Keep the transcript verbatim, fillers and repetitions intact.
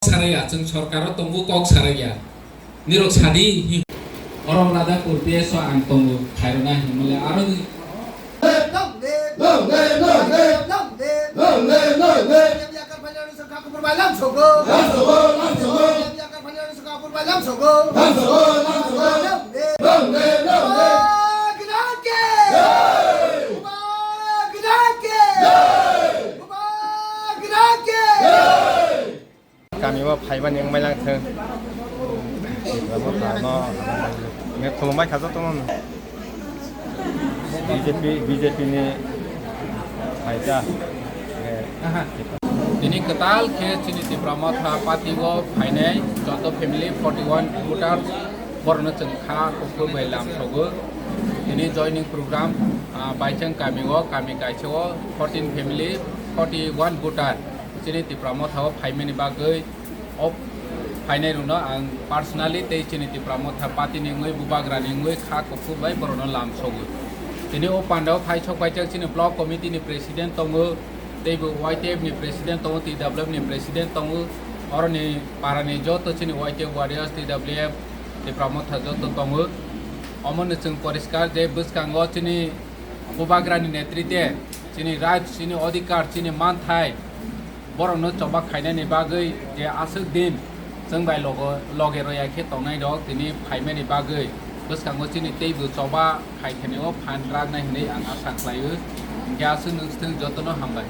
Saraya, chwng sorkaro tongo, kok saraya. Nirok sadi hi-, oro Radhapur P S o ang tongo, khairokna himle aro ni- Long live! Long live, long live! Long live, long live! Long live, long live! Yakar Phailai Rwngsa Kha Kuphur bai lam sogo! Lam sogo, lam sogo! Yakar Phailai Rwngsa Kha Kuphur bai lam sogo! Lam sogo, lam sogo! Long live! Long live, long live! Bubagra ki! Jai! Bubagra ki! Jai! Bubagra ki! Jai! Kami o phaimani wng mailang thung. Tipramo phano. Nge khulumbai kha jotono. B J P, B J P ni phaija. Nge Tini kwtal khe chini Tipra Motha party o phainai joto family forty one voters borokno chwng kha kuphur bai lam sogo. Tini joining program, ah, Baichang kami o, kami kaisa o fourteen family, forty one voter. Chini Tipra Motha o phaimani bagwi o phainai rokno ang personally tei chini Tipra Motha party ni wngwi, Bubagra ni wngwi kha kuphur bai borokno lam sogo. Tini o panda o phai sok paijak chini block committee ni president tongo, tei bo Y T F ni president tongo, T W F ni president tongo, oroni para ni joto chini Y T F warriors, T W F, Tipra Motha joto tongo. Omono chwng poriskar je bwskango chini Bubagra ni netrite chini right, chini odhikar, chini manthai, borokno choba khainani bagwi je aswk din chwng bai logo, loge roya khe tongnai rok tini phaimani bagwi bwskango chini teibo choba khai khani o phan raknai hinwi ang asa khlaio. Hwnkhe aswk nwng swthwng jotono hambai.